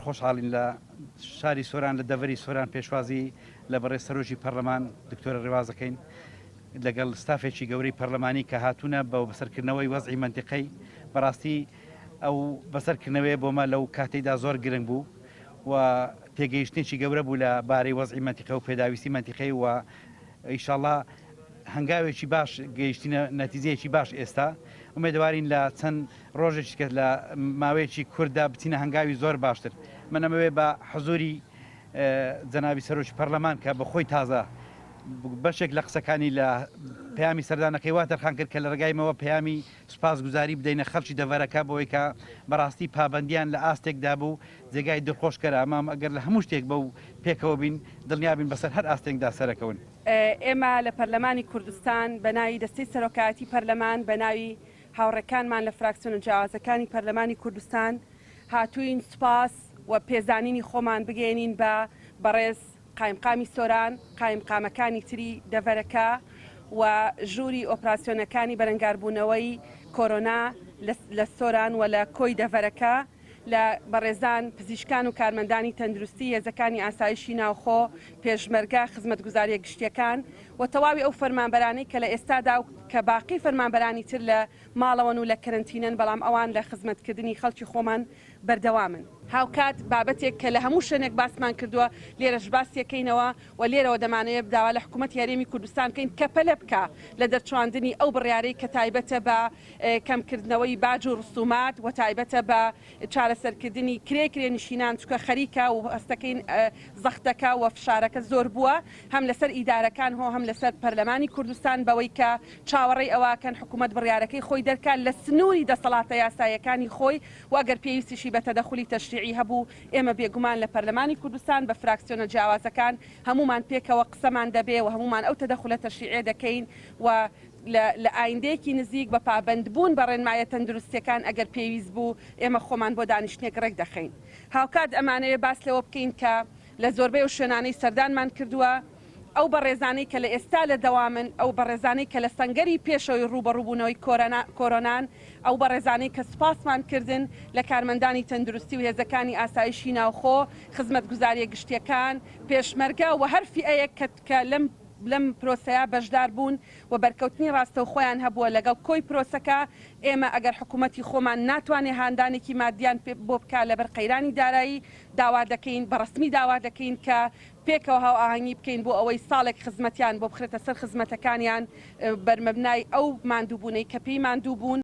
خۆشحاڵین لە شاری سۆران لە دەڤەری سۆران پێشوازی لە بەڕێز سەرۆکی پەرلەمان دکتۆرە ڕێواز دەکەین لەگەڵ ستافێکی گەورەی پەرلەمانی کە هاتوونە بە بەسەرکردنەوەی وەزعی مەنتیقەی بەڕاستی ئەو بەسەرکردنەوەی بۆمە لەو کاتەیدا زۆر گرنگ بوو و تێگەیشتنێکی گەورە بوو لە بارەی وەزعی مەنتیقە و پێداویستی مەنتیقەی و ئیشاڵا هەنگاوێکی باش گەیشتینە نەتیجەیەکی باش ئێستا ئومێدەوارین لە چەند ڕۆژێکی کە لە ماوەیەکی کورتدا بچینە هەنگاوی زۆر باشتر. من ئەمەوێ بە حزوری جەنابی سەرۆکی پەرلەمان کە بە خۆی تازە بەشێک لە قسەکانی لە پەیامی سەردانەکەی وا تەرخان کرد کە لە ڕێگای مەوە پەیامی سوپاسگوزاری بدەینە خەڵکی دەڤەرەکە بۆی کە بەڕاستی پابەندیان لە ئاستێکدا بوو جێگای دڵخۆشکەرە ئەمام ئەگەر لە هەموو شتێک بەو پێکەوە بین دڵنیا بین بەسەر هەر ئاستێکدا سەرەکەون. ئێمە لە پەرلەمانی کوردستان بە ناوی دەستەی سەرۆکایەتی پەرلەمان بە ناوی هاوڕێکانمان لە فراکسیۆنە جیاوازەکانی پەرلەمانی کوردستان هاتووین سوپاس و پێزانینی خۆمان بگەیەنین بە بەڕێز قایمقامی سۆران، قایمقامەکانی تری دەڤەرەکە و ژووری ئۆپراسیۆنەکانی بەرەنگاربوونەوەی کۆرۆنا لە سۆران و لە کۆی دەڤەرەکە. لە بەڕێزان پزیشکان و کارمەندانی تەندروستی، هێزەکانی ئاسایشی ناوخۆ، پێشمەرگە، خزمەتگوزارییە گشتییەکان و تەواوی ئەو فەرمانبەرانەی کە لە ئێستادا و کە باقی فەرمانبەرانی تر لە ماڵەوەن و لە کەرەنتینەن بەڵام ئەوان لە خزمەتکردنی خەڵکی خۆمان بەردەوامن. هاوکات بابەتێک کە لە هەموو شوێنێک باسمان کردووە لێرەش باسیەکەینەوە و لێرەوە دەمانەوێت داوا لە حکوومەتی هەرێمی کوردستان بکەین کە پەلە بکا لە دەرچواندنی ئەو بڕیارەی کە تایبەتە بە کەمکردنەوەی باج و ڕسومات و تایبەتە بە چارەسەرکردنی کرێی کرێنشینان چونکە خەریکە و هەستەکەین زەختەکە و فشارەکە زۆر بووە هەم لەسەر ئیدارەکان هۆ هەم لەسەر پەرلەمانی کوردستان بەوەی کە چاوەڕێی ئەوەکەن حکوومەت بڕیارەکەی خۆی دەرکات لە سنووری دەسەڵاتە یاساییەکانی خۆی و ئەگەر پێویستیشی بە تەدەخولی تەشریعی هەبوو ئێمە بێگومان لە پەرلەمانی کوردستان بە فراکسیۆنە جیاوازەکان هەموومان پێکەوە قسەمان دەبێ و هەموومان ئەو تەدەخولە تەشریعیە دەکەین و لە لە ئایندەیەکی نزیک بە پابەندبوون بە ڕێنمایە تەندروستیەکان ئەگەر پێویست بوو ئێمە خۆمان بۆ دانیشتنێک ڕێک دەخەین. هاوکات ئەمانەوێ باس لەوە بکەین کە لە زۆربەی ئەو شوێنانەی سەردانمان کردووە ئەو بەڕێزانەی کە لە ئێستا لە دەوامن، ئەو بەڕێزانەی کە لە سەنگەری پێشەوەی ڕووبەڕووبوونەوەی کۆرۆنان، ئەو بەڕێزانەی کە سوپاسمان کردن لە کارمەندانی تەندروستی و هێزەکانی ئاسایشی ناوخۆ، خزمەتگوزاریە گشتیەکان، پێشمەرگە و هەر فیئەیەک کە کە لەم لەم پرۆسەیە بەشدار بوون و بەرکەوتنی ڕاستەوخۆیان هەبووە لەگەڵ کۆی پرۆسەکە، ئێمە ئەگەر حکوومەتی خۆمان ناتوانێ هاندانێکی مادیان پێ بۆ بکا لەبەر قەیرانی دارایی، داوا دەکەین بە ڕەسمی داوا دەکەین کە پێکەوە هاوئاهەنگی بکەین بۆ ئەوەی ساڵێک خزمەتیان بۆ بخرێتە سەر خزمەتەکانیان بەرمەبنای ئەو ماندووبوونەی کە پێی ماندوو بوون.